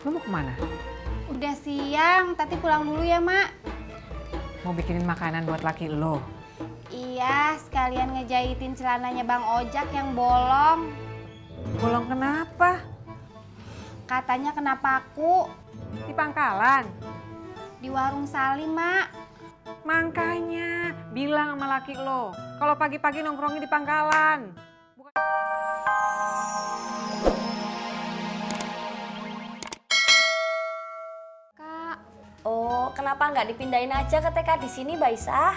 Lo mau kemana? Udah siang, Tati pulang dulu ya, Mak. Mau bikinin makanan buat laki lo? Iya, sekalian ngejahitin celananya Bang Ojak yang bolong. Bolong kenapa? Katanya kena paku. Di pangkalan? Di warung Salim, Mak. Makanya bilang sama laki lo, kalau pagi-pagi nongkrongnya di pangkalan. Bukan... Kak, oh kenapa nggak dipindahin aja ke TK di sini, Mbak Isah?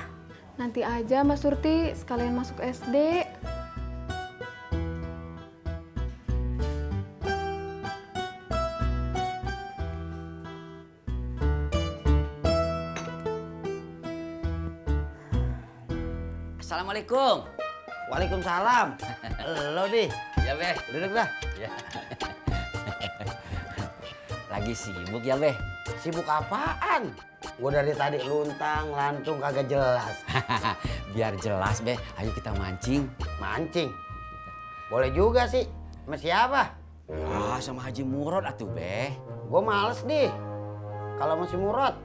Nanti aja Mbak Surti sekalian masuk SD. Assalamualaikum. Waalaikumsalam. Lo nih. Ya, Beh. Duduk dah. Ya. Lagi sibuk ya, Beh? Sibuk apaan? Gue dari tadi luntang, lantung, kagak jelas. Biar jelas, Beh. Ayo kita mancing. Mancing? Boleh juga sih. Sama siapa? Ah, sama Haji Murod atuh, Beh. Gue males nih. Kalau masih murad.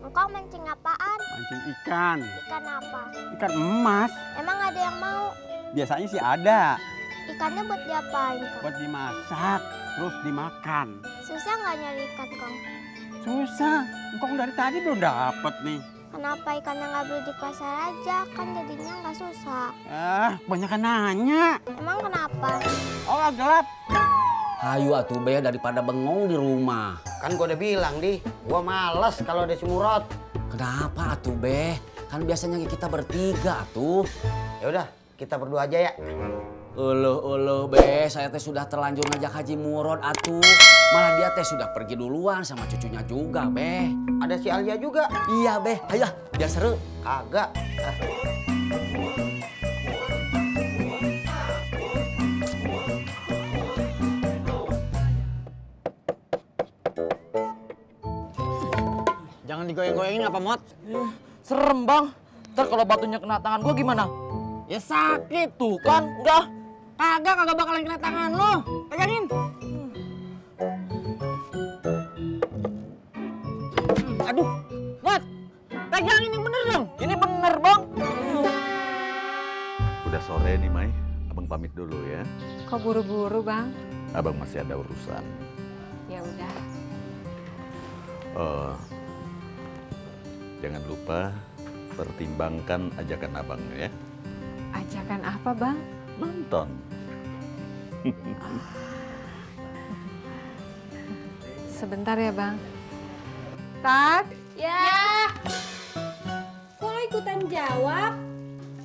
Engkau mancing apaan? Mancing ikan. Ikan apa? Ikan emas. Emang ada yang mau? Biasanya sih ada. Ikannya buat diapain, Kang? Buat dimasak, terus dimakan. Susah nggak nyari ikan, Kang? Susah. Engkau dari tadi belum dapet nih. Kenapa ikannya nggak beli di pasar aja? Kan jadinya nggak susah. Banyakan nanya. Emang kenapa? Oh, gelap. Hayu atuh, Beh, daripada bengong di rumah. Kan gue udah bilang, Di. Gue males kalau ada si murad. Kenapa atuh, Beh? Kan biasanya kita bertiga atuh. Ya udah, kita berdua aja ya. Uluh, Beh, saya teh sudah terlanjur ngajak Haji Murod atuh. Malah dia teh sudah pergi duluan sama cucunya juga, Beh. Ada si Alia juga. Iya, Beh. Ayo, biar seru. Kagak. Jangan digoyang-goyangin apa, Mot? Serem, Bang. Ntar kalau batunya kena tangan gua gimana? Ya sakit tuh kan. Udah. Kagak bakalan kena tangan lo. Pegangin. Aduh. Mot. Pegangin yang bener dong. Ini bener, Bang. Udah sore nih, Mai. Abang pamit dulu ya. Kok buru-buru, Bang? Abang masih ada urusan. Ya udah. Jangan lupa pertimbangkan ajakan abang ya. Ajakan apa, Bang? Nonton. Sebentar ya, Bang. Tat? Ya. Kok lo ikutan jawab?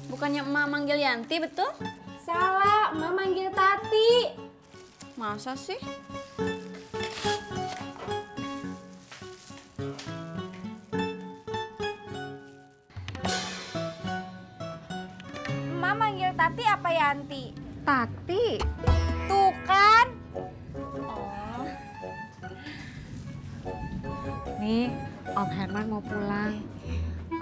Bukannya emak manggil Yanti, betul? Salah, Emak manggil Tati. Masa sih? Emak manggil Tati apa Yanti? Tati. Tuh kan. Nih, Om Herman mau pulang.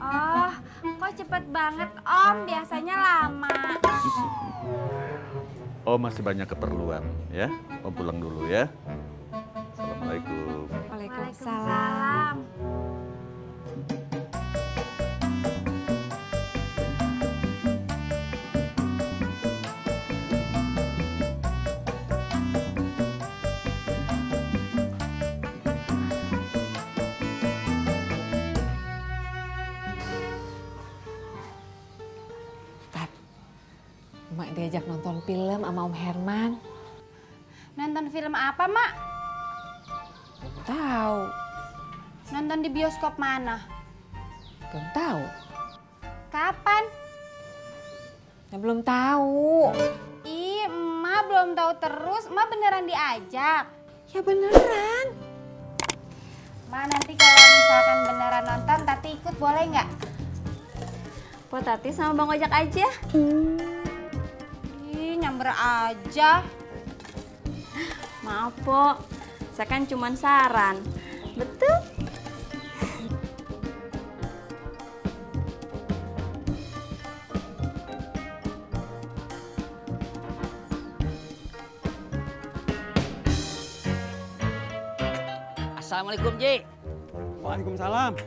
Oh, kok cepet banget Om, biasanya lama. Oh, masih banyak keperluan ya. Om pulang dulu ya. Assalamualaikum. Waalaikumsalam. Mak diajak nonton film sama Om Herman. Nonton film apa, Mak? Belum tahu. Nonton di bioskop mana? Belum tahu. Kapan? Ya belum tahu. Ih, Emak belum tahu terus. Emak beneran diajak? Ya beneran. Emak nanti kalau misalkan beneran nonton, Tati ikut boleh nggak? Po Tati sama Bang Ojak aja. Ih, nyamber aja. Maaf, Po. Saya kan cuma saran. Betul? Assalamualaikum, Ji. Waalaikumsalam.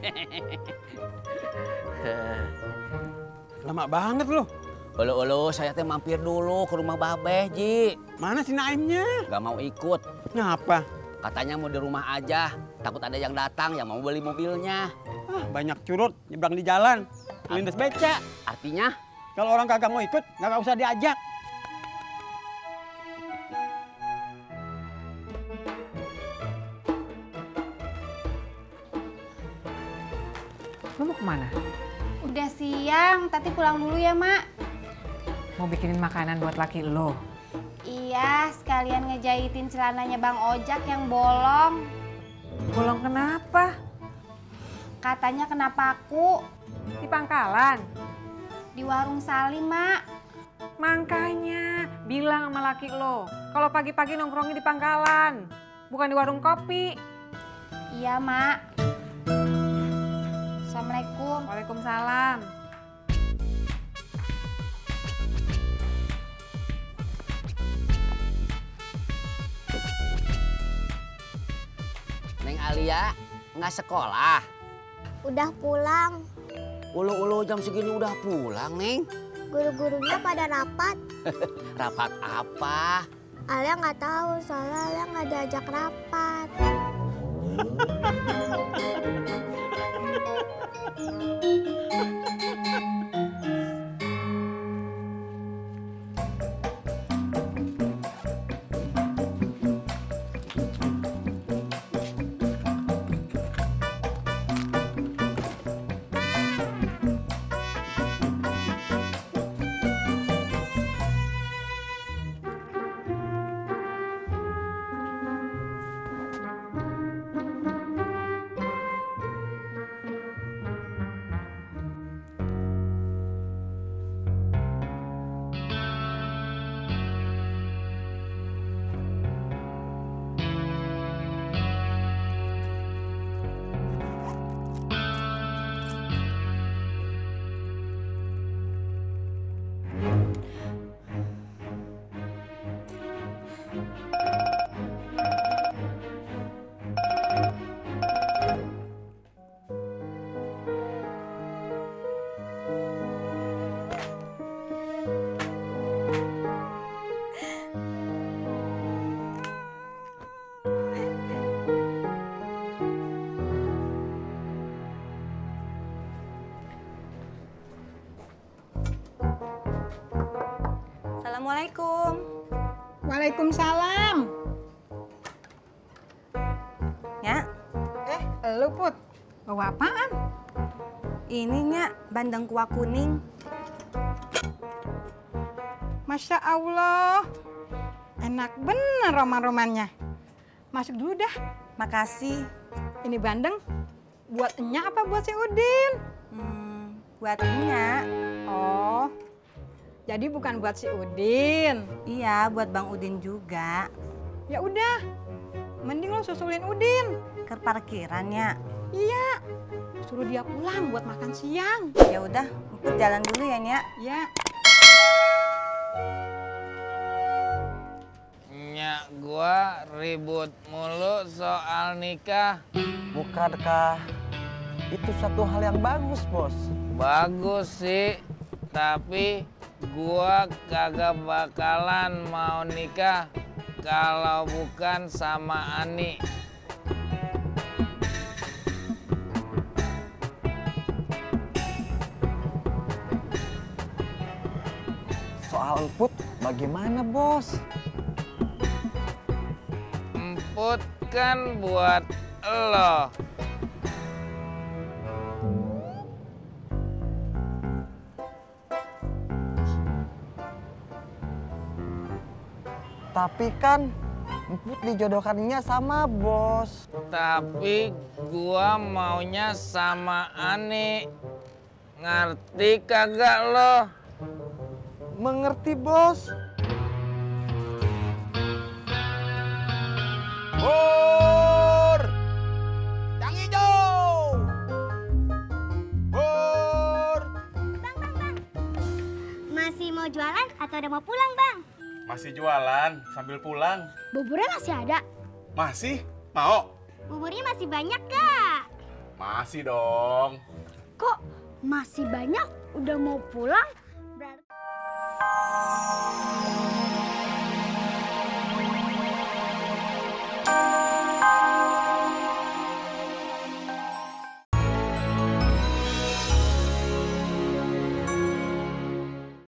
Lama banget lu. Ulu, saya teh mampir dulu ke rumah Babeh, Ji. Mana si Naimnya? Gak mau ikut. Kenapa? Katanya mau di rumah aja. Takut ada yang datang yang mau beli mobilnya. Ah, banyak curut nyebrang di jalan. Lindas beca. Artinya? Kalau orang kagak mau ikut, kagak usah diajak. Lo mau kemana? Udah siang, Tati pulang dulu ya, Mak. Mau bikinin makanan buat laki lo? Iya, sekalian ngejahitin celananya Bang Ojak yang bolong. Bolong kenapa? Katanya kena paku. Di pangkalan? Di warung Salim, Mak. Makanya bilang sama laki lo, kalau pagi-pagi nongkrongnya di pangkalan, bukan di warung kopi. Iya, Mak. Assalamualaikum. Waalaikumsalam. Neng Alia nggak sekolah? Udah pulang. Ulu jam segini udah pulang, Neng. Guru-gurunya pada rapat. Rapat apa? Alia nggak tahu, soalnya Alia nggak diajak rapat. Assalamualaikum. Waalaikumsalam. Ya, Lu Put, bawa apaan? ini Nya bandeng kuah kuning. Masya Allah, enak bener roman-romannya. Masuk dulu dah. Makasih. Ini bandeng buat Enya apa buat si Udin? Buat Nya. Oh, jadi bukan buat si Udin. Iya, buat Bang Udin juga. Ya udah, mending lo susulin Udin. Ke parkirannya. Iya, suruh dia pulang buat makan siang. Ya udah, Emput jalan dulu ya, Nya. Ya. Nyak gua ribut mulu soal nikah. Bukankah itu satu hal yang bagus, Bos? Bagus sih, tapi gua kagak bakalan mau nikah kalau bukan sama Ani. Soal Emput, bagaimana, Bos? Emput kan buat elo. Tapi kan Emput dijodohkannya sama Bos. Tapi gua maunya sama Ani. Ngerti kagak lo? Mengerti, Bos. Bur! Yang hijau! Bur! Bang. Masih mau jualan atau udah mau pulang, Bang? Masih jualan sambil pulang. Buburnya masih ada? Masih? Mau? Umurnya masih banyak gak? Masih dong. Kok masih banyak? Udah mau pulang? Berarti...